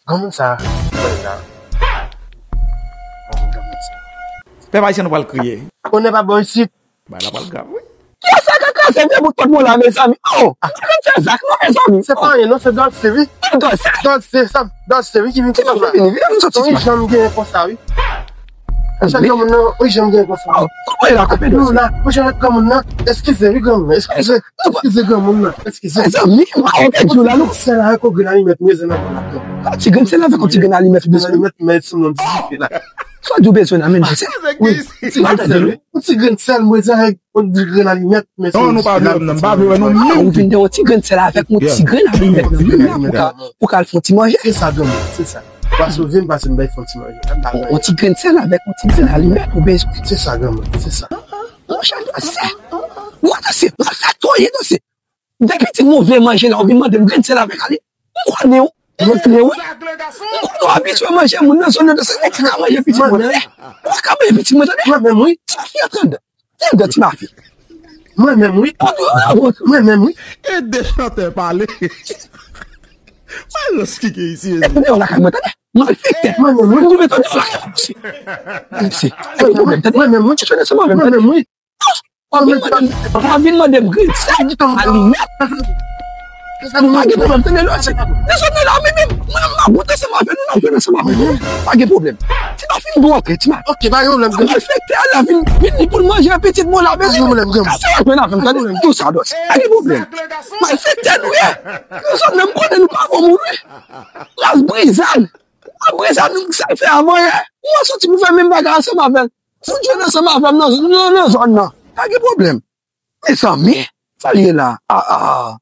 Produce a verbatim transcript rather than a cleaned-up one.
Granmoun sa. Granmoun sa. Pèp ayisyen nou pral kriye. Onè pa bò isit. Bagay la pral grav, wi. Kiyès sa k kraze vye bout kòd mwen la, mezanmi? Oh! Sa k fè Zak non, mezanmi? Se pa anyen non, se Dòlse wi. Dòlse. Dòlse, sa Dòlse wi ki vin Ti fè manje la. Vini, vini, vini sòti Wi, ti manje. Janm gen konsa wi. Chak granmoun nan, wi, janm gen konsa. Kòman e la koupe Nou Dòlse? La, mwen jan granmoun nan. Eskize wi granmoun. Eskize. Eskize granmoun nan. Eskize. Mezanmi, mwen a yon kèk jou la nou. Sèl avèk yon grenn alimèt mwen zen nan la. Ti grenn sèl avèk yon ti grenn alimèt ou Grenn bezwen. Alimèt mwen sou nan dife la. Sa w di w bezwen nan menm se. Wi, ti grenn sèl wi. Yon ti grenn sèl mwen zen avèk yon ti grenn alimèt mwen sou Non, nou pa vle wè m nan, m pa vle wè non, Ou menm. Vin de yon ti grenn sèl avèk yon ti grenn alimèt nan menm nan pou ka pou ka al fè yon ti manje. Se sa granmoun, se sa. Pase w vin pase m bay fè yon ti manje. Yon ti grenn sèl avèk yon ti grenn alimèt ou bezwen. Se sa granmoun, se sa. Monchè, Dòlse. Ou Dòlse, mwen fè toye Dòlse. Depi ti move manje la, ou vin mande m grenn sèl avèk ale. M konnen ou. Mwen konnen ou. M konnen ou abitye manje moun nan zòn nan, se ou ka manje pitit mwen. Ou ka manje pitit mwen, tande? Mwen menm wi. Sa fi antann. Tande ti mafi. Mwen menm wi. Mwen menm wi. Ede chantè pale. Sa rans ki gen isi. Tande yon lakay mwen, tande. Malfektè. Mwen menm wi. Ou mete yon lakay mwen osi. Osi. Pa gen pwoblèm, tande. Mwen menm wi. Ou fè nan seman menm, Mwen tande. menm wi. Ou vin mande m grenn sèl. Alimèt. Pa gen pwoblèm, tande lò. Desann la, men menm, mwen m ap goute seman avè nou, n ap jwenn seman avè nou. Pa gen pwoblèm. Ti pa fin bon antre, ti mal. Ok, pa gen pwoblèm. Malfektè a la vin, vin li pou l manje pitit mwen la bezwen. Granmoun, granmoun. Kase avè nou avè m, tande. Tou sa, Dòlse. Pa gen pwoblèm. Malfektè nou ye. Nou sot menm konnen nou pa bon moun wi. Ras brizan. Ras brizan nou sa fè avan yè. Ou an soti pou fè menm bagay ansanm avè l. Fout jwenn ansanm avè m nan nan nan zòn nan. Pa gen pwoblèm. Mezanmi, sa l ye la? Ah, ah, ah.